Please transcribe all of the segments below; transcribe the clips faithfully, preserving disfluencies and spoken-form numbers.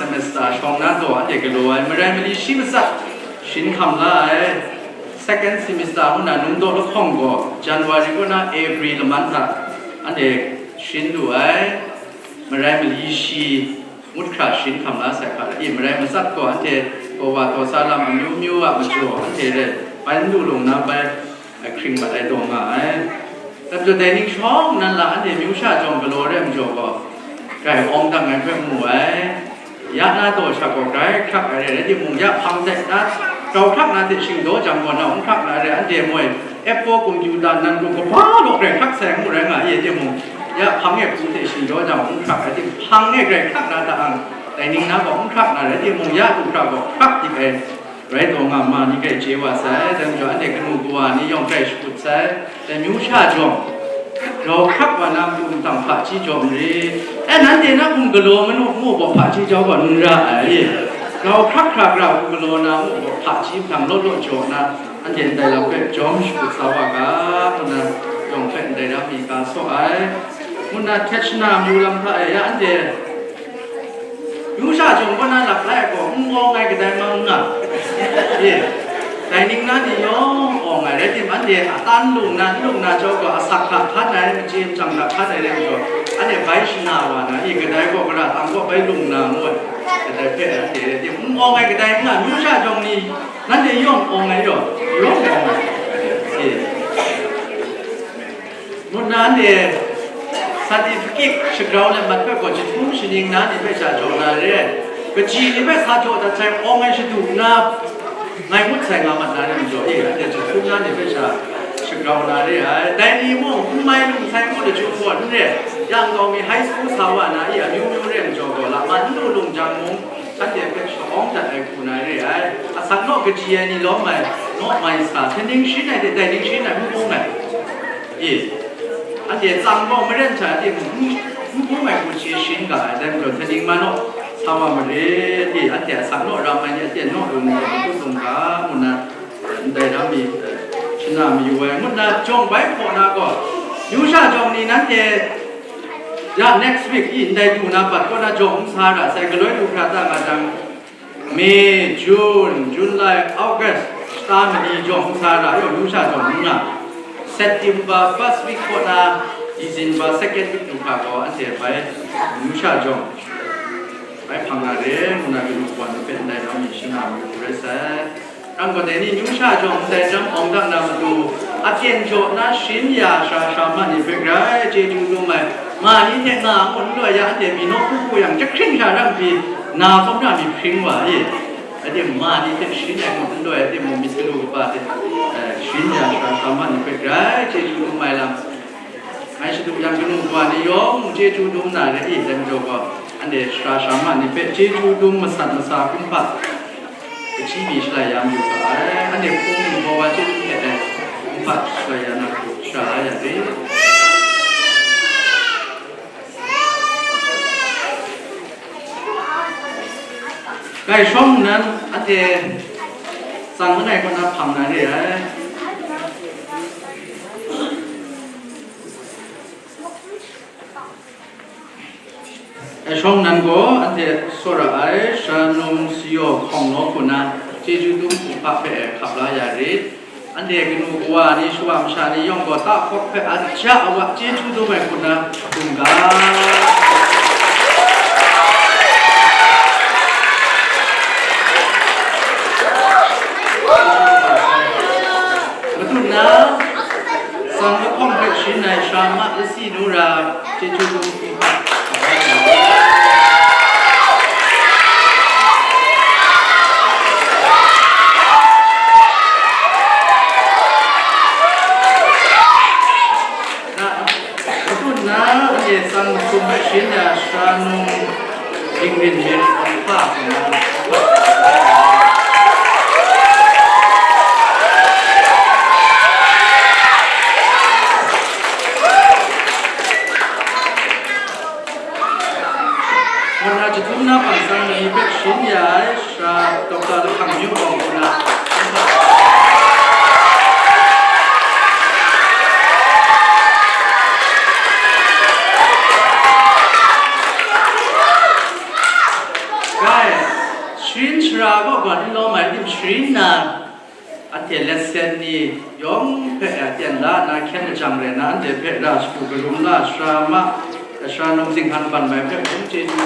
semester shawng na taw anhte galaw ai, marai mali shi matsat shin hkam la ai. Second semester ngu na num daw lahkawng gaw, January kaw na April laman hta anhte shin lu ai, marai mali shi ngut hkra shin hkam la sai hkra, i marai matsat gaw anhte gaw wa taw sa lam amyu myu a majaw anhte rai bai n lu lung na bai, ahkring mat ai taw nga ai. Dai majaw dai ning shawng nnan la anhte myu sha jawng galaw re ai majaw gaw, grai awng dang ai hpe mu ai. Ya na taw sha gaw grai hkrak ai re, rai timung, ya hpang hte na, grau hkrak na hte shingdaw jang gaw na hkrak na re, anhte moi, ep gaw, computer nan gaw kaba law grai hkrak sai ngu rai nga i, rai timung, ya hpang e hpu hte shingdaw jang hkrak ai tim, hpang e grai hkrak na ta ang, dai ning na gaw hkrak na rai timung, ya du hkra gaw hkrak dik ai. Rai taw nga ma ni hpe chye wa sai, dai majaw anhte kanu kawa ni yawng grai shakut sai, dai myu sha jawng, grau hkrak wa na matu mahtang hpaji jaw marit, e, nanhte na hkum galaw manu ngu gaw hpaji jau gaw n ra ai, grau hkrak hkra hkra hkum galaw na ngu gaw hpaji mahtang law law jaw na, anhte ndai lam hpe jawm shakut sa wa ga, ngu na yawng hpe ndai ram mi ga saw ai, ngu na htet shana mayu lam hta e ya anhte, Yu sha jawng kaw na lap lai gaw, n awng ai kadai mang nga. Ye, dai ning na ni yawng awng ai rai tim, anhte a tan lung na, n lung na jau gaw, asak hta hkan ai, machye machyang hta hkan ai rai majaw, anhte bai shana wa na, i kadai gaw, gara tang gaw bai lung na ngu ai, kadai hpe anhte rai tim, n awng ai kadai n nga, yu sha jawng ni, nanhte yawng awng ai yaw, yawng awng ai. Ye. Ngut na anhte certificate shagrau let mat hpe gaw, jahtum shaning na ni hpe sha jaw na re ai, kaji ni hpe sa jaw dat sai awng ai shadu nna ngai ngut sai nga mat na re majaw, e, anhte jahtum na ni hpe sha shagrau na re ai. Dai ni mung n mai lung sai ngu lachyum gaw n re, yang kau mi high school sa wa na i amyu myu re majaw gaw, lama n lu lung jang mung, shanhte hpe sha-awng dat ai hku na re ai. Asak naw kaji ai ni lawm ai, naw mai sa, hten ning shin ai hte dai ning shin ai n bung ai. I, anhte tsang gaw maren hta timung, n bung ai hku shi shin ga ai, dai majaw hten ning ma naw sa wa marit, i, anhte asak naw ram ai ni a ten naw lung gaw n kut lung ga, ngu na, ndai ram mi, shana mayu ai, ngut na jawng bai hpaw na gaw, yu sha jawng ni nanhte, ya, next week i ndai du na bat kaw na jawng n sa ra sai, galoi du hkra ta nga jang, May, June, July, August, shata mali jawng n sa ra, yawng yu sha jawng n nga. September first week kaw na, December second week du hkra gaw, anhte bai yu sha jawng bai hpang na re, ngu na, kanu kawa ni hpe ndai lam mi shana mayu rai sai. Nang gaw dai ni amyu sha jawng ndai jang awng dang na matu, a pyen jaw na sharin ya sara sara ma ni hpe grai chyeju dum ai, ma ni hte nga ngut n loi ya, anhte mi naw hku hku yang, jahkring sha rang pyi na tsawm na myit hpring wa i, anhte ma ni hte sharin ai ngut n loi ai timung, myit galu kaba hte, eh, sharin ya sara sara ma ni hpe grai chyeju dum ai lam. Ngai shadu yang kanu kawa ni yawng chyeju dum na re i, dai majaw gaw, anhte sara sara ma ni hpe chyeju dum masat masa kumhpa, kachyi mi shalai ya mayu ga ai, anhte hpung ningbaw wa chyeju hte ai kumhpa shalai ya na, sara la ya re. Kai shawng nnan, anhte tsang langai kaw na hpang na re ai. Ai shawng nnan gaw anhte tsawra ai, sara num sayaw hkawng law hku na, chyeju dum hku hpa hpe hkap la ya rit. Anhte kanu kawa ni, shawa masha ni yawng gaw, tahkawk hpe aja awa chyeju dum ai hku na, dum ga. Madu na, sang lahkawng hpe sharin ai sara ma lasi nu ra, chyeju dum hku hpa. Na, madu na, anhte sang masum hpe sharin ai sara num, Dingrin myit hpa hkungga. Anhte let sen ni yawng hpe a tyen la nna hkyen lajang rai nna, anhte hpe ra shagu karum la, sara ma, sara num zinghkan ban mai hpe mung chyeju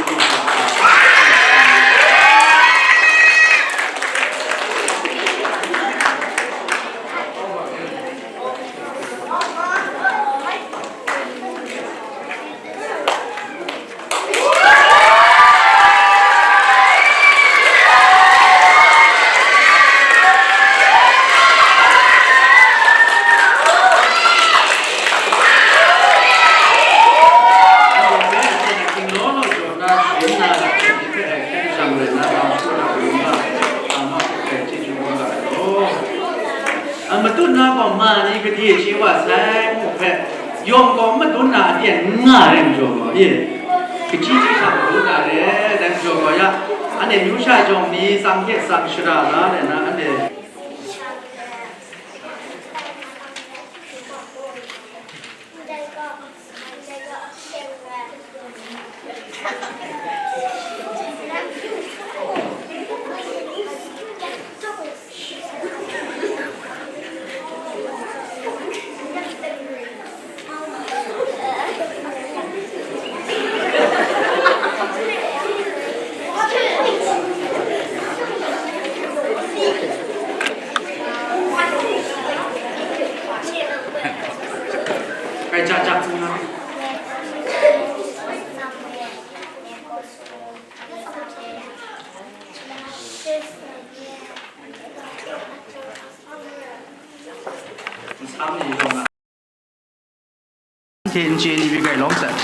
A matut na gaw ma ni gade chye wa sai mu hpe, yawng gaw n madun na aten n nga ai majaw gaw, e, kaji hte sha madun na re, dai majaw gaw ya, anhte amyu sha jawng ni tsang hte tsang shara la ai na, anhte Hte n chye ni bai gai lawm sai.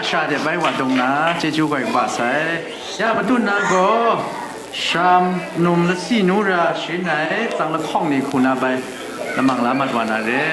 Sha de bai wa dum na, chyeju goi kaba sai. Ya matut na gaw, sham num lasi nu ra sharin ai, tsang lahkawng ni hku na bai, lamang la mat wa na re.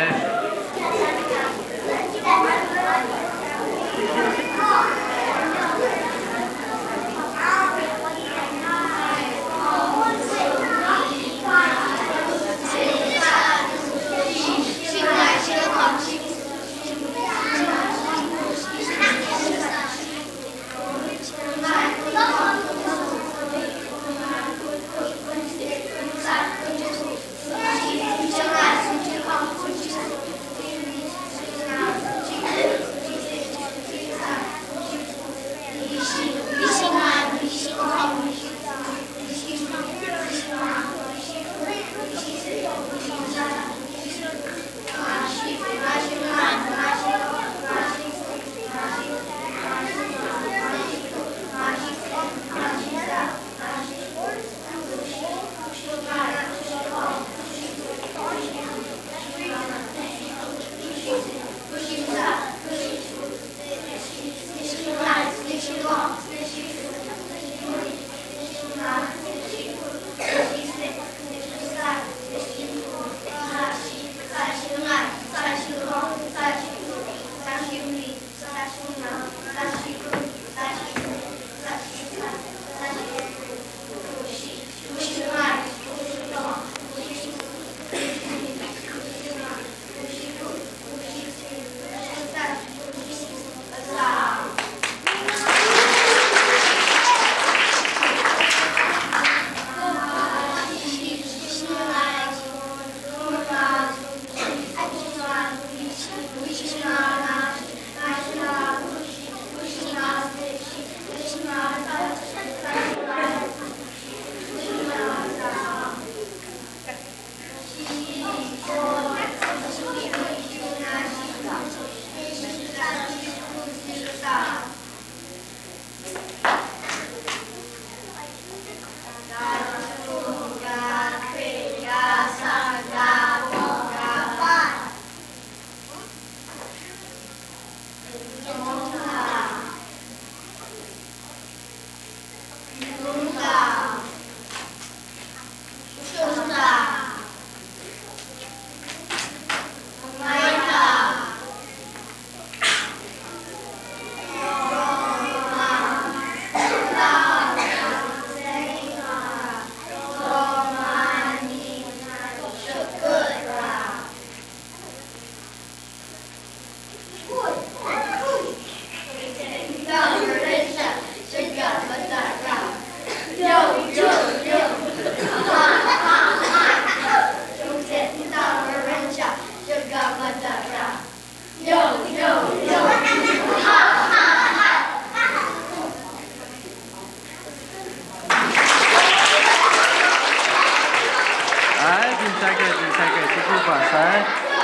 Ai, byin sai kai, byin sai kai, chyeju kaba sai.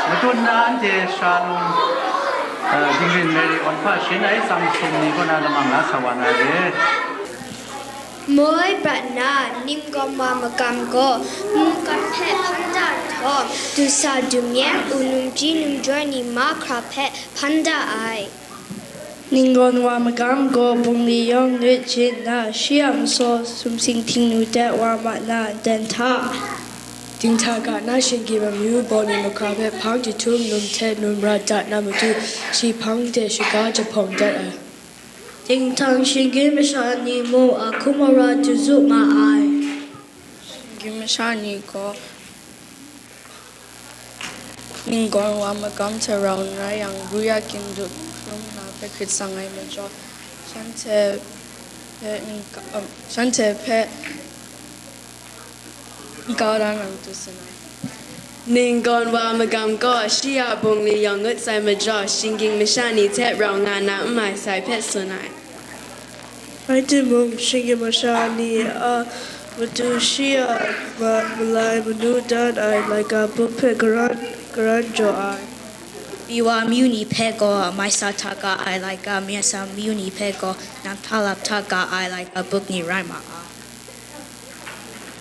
Matut na anhte sha num, eh, Dingrin Mary awn hpa sharin ai tsang sum ni kaw na lamang la sa wa na re. Moi prat na, Ninggawn wa magam gaw mungkan hpe hpan da nhtawm, du sa dum yan, u num ji num jawr ni mahkra hpe hpan da ai. Ninggawn wa magam gaw bungli yawng ngut jin na, shi a masaw sumsing htingnu de wa ma na, nden hta. Dinghta ga na shinggyim amyu bawng ni mahkra hpe hpang jahtum num hte num ra dat na matu, shi hpang de shaga jahpawng dat ai. Dinghta shinggyim masha ni mung a hkum ara du zu ma ai. Shinggyim masha ni gaw Ninggawn wa magam hte rau n rai yang, ru ya gindu hkrum na hpe hkrit tsang ai majaw, shanhte hpe n-, um, shanhte hpe n kau dan ai matu tsun ai. Ninggawn wa magam gaw shi a bungli yawng ngut sai majaw, shinggyim masha ni hte rau nga na n mai sai hpe tsun ai. Rai timung, shinggyim masha ni a matu shi a ma-, malai manu dan ai laika buk hpe karan, karan jaw ai. Biwa amyu ni hpe gaw mai sa hta ga ai laika, mai sa amyu ni hpe gaw nam hta lap hta ga ai laika buk ni rai ma ai.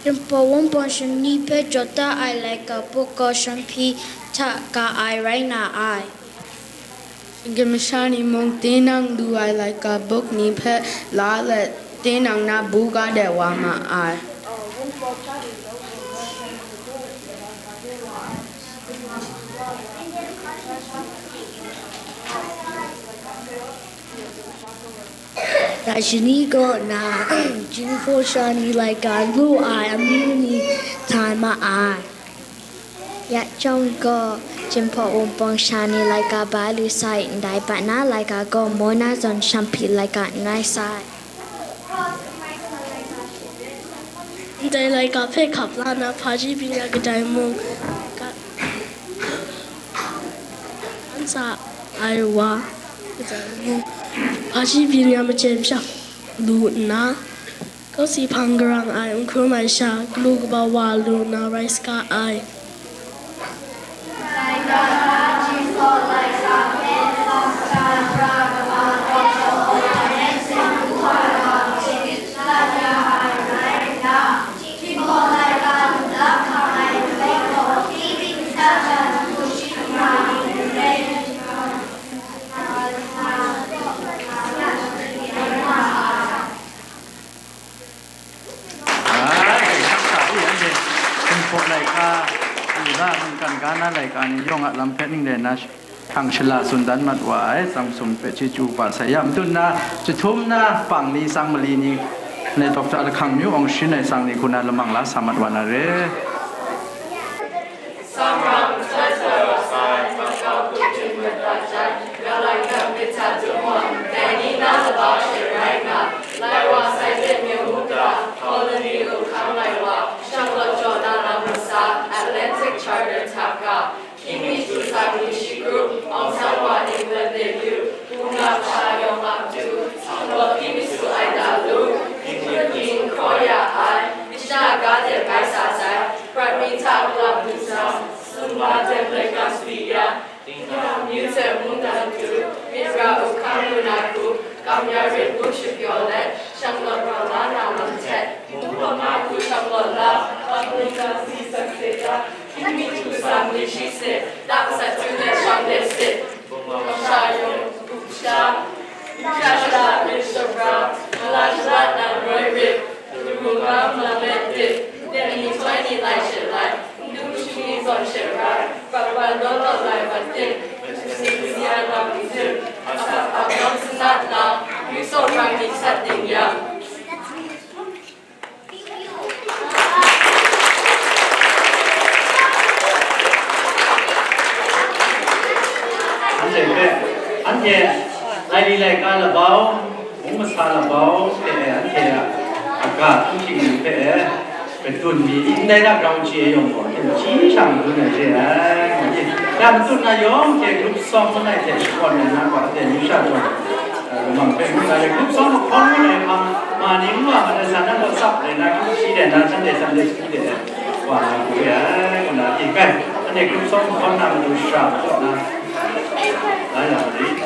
Rinpawng wunpawng shani hpe jaw da ai laika buk gaw shanhpyi hta ga ai rai na ai. Shinggyim masha ni mung tinang lu ai laika buk ni hpe la let, tinang na bu ga de wa ma ai. Dai shani kaw na, Jinghpaw sha ni laika lu ai amyu ni tai ma ai. Ya chyawm gaw, Jinghpaw Wunpawng sha ni laika bai lu sai, ndai bat na laika gaw Mona zawn Shampyi laika n rai sai. Ndai laika hpe hkap la na, hpaji byin ya kadai mung, ka-, kan sa ai wa, kadai mung, hpaji byin ya machyen shang lu nna, kawsi hpang garang ai, n hkrum ai sha, galu kaba wa lu na rai saga ai. Ai, hkasa i, anhte Jinghpaw laika, Yuda mungkan ga na laika ni yawng a lam hpe ning len na, hkrang shala tsun dan mat wa ai, tsang sum hpe chyeju kaba sai ya matut na, jahtum na, pang ni, tsang mali ni, ndai Doctor Lahkang Myu Awng Sharin ai tsang ni hku na lamang la sa mat wa na re. Samrang hkrat hkrat wa sai, hpang kau hku hkring mat dat jang, Galai hkam myit hta tum wa, dai ni na laba hte rai nna, lai wa sai hte Myu mungga, colony lu hkang lai wa, shanglawt jaw na lam masa, Atlantic Charter hta ga, hkying mi htu tsang ni shi grup, Aung San wa England de yu, Wunga masha yawng a matu, shanglawt hkying mi su ai da lu, hkying mi hkraw ya ai, Krishna ga de bai sa sai, prat mi hta galam lu jang, sumla dem let gam sadi ya, Dinghta myu hte mungdan matu, myit ra u hkang lu na hku, kam ya rit ngu shapyaw let, shanglawt rau la na lam hte, mung hpawt ma hku shanglawt la, hpang mungdan si sak se ya, hkying mi htu tsang ni shi se, tak sat htu let shang let sit, sha yawng, sha, sha sha rit shabra, mala shalat nan roi rit, Mungga malang let dip, dip ni htoi ni lai she lai, ndu shingni zawn she rai, prat ban daw daw lai mat tim, si si ya lam ni tim, asak ap lam sanat lam, myu tsaw rang ni sat ding yang. Anhte hpe, anhte laili laika labau, mung masa labau hte e, anhte a, a ga hpung hkying ni hpe e, kadun mi, ndai na grau chye yawng gaw, anhte machyi sha madun ai re ai, ngu ai. Ya matut na yawng hte group song langai hte shakawn ai na gaw, anhte amyu sha jaw, e, lamang hpe ngu na re, group song mahkawn ngu ai hpang, ma ni n wa ma na, sa na gaw tsap rai na, hkying shi rai na, Sunday, Sunday school de, wa na hku re ai, ngu na, e, kai, anhte group song mahkawn na matu shara majaw na, la ya ma rit.